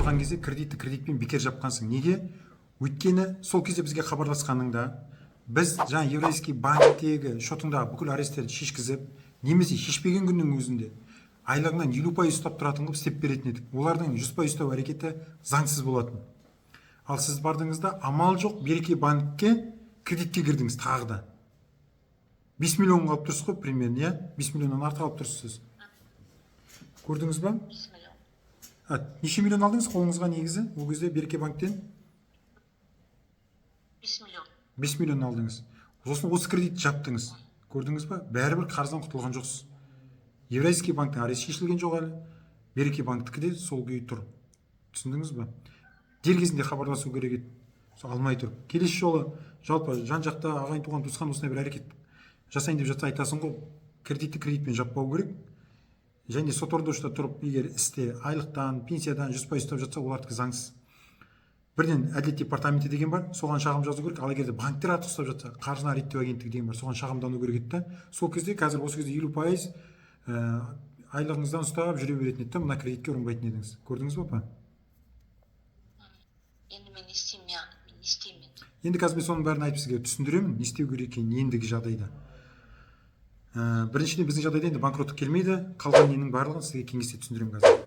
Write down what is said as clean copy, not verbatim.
тұрған кезде кредитті кредитпен бекер жапқансың. Неге? Өйткені сол кезде бізге хабарласқаныңда, біз жаңа Евразийский банктегі шотыңдағы бүкіл аресттерді шешкізіп немесе шешпеген күннің өзінде айлығыңнан 50% ұстап тұратын қылып істеп беретін едік. Олардың 100% ұстау әрекеті заңсыз болатын. Ал сіз бардыңыз да, амал жоқ, Береке банкке кредитке кірдіңіз. Тағы да 5 миллионға алып тұрсыз ғой примерно, иә? 5 миллионнан артық алып тұрсыз сіз, көрдіңіз ба? 5 миллион. А, неше миллион алдыңыз қолыңызға негізі ол кезде Береке банктен? 5 миллион. 5 миллион алдыңыз. Сосын осы кредитті жаптыңыз, көрдіңіз ба? Бәрібір қарыздан құтылған жоқсыз. Евразийский банктің аресті шешілген жоқ әлі, Береке банктікі де сол күйі тұр, түсіндіңіз ба? Дер кезінде хабарласу керек еді, сол алмай тұрып. Келесі жолы жалпы жан жақта ағайын, туған, туысқан осындай бір әрекет жасайын деп жатса, айтасың ғой: кредитті кредитпен жаппау керек. Және сот орындаушыда тұрып, егер істе айлықтан, пенсиядан 100% ұстап жатса, олардікі заңсыз. Бірден әділет департаменті деген бар, соған шағым жазу керек. Ал егер де банктер артық ұстап жатса, қаржыны реттеу агенттігі деген бар, соған шағымдану керек еді да. Сол кезде, қазір осы кезде 50% айлығыңыздан ұстап жүре беретін еді да, мына кредитке ұрынбайтын едіңіз, көрдіңіз ба, апа? Енді мен не істеймін? Мен не істеймін енді? Енді қазір мен соның бәрін айтып, сізге түсіндіремін, не істеу керек екенін ендігі жағдайда. Біріншіден, біздің жағдайда енді банкроттық келмейді. Қалған ненің барлығын сізге кеңесте түсіндіремін қазір.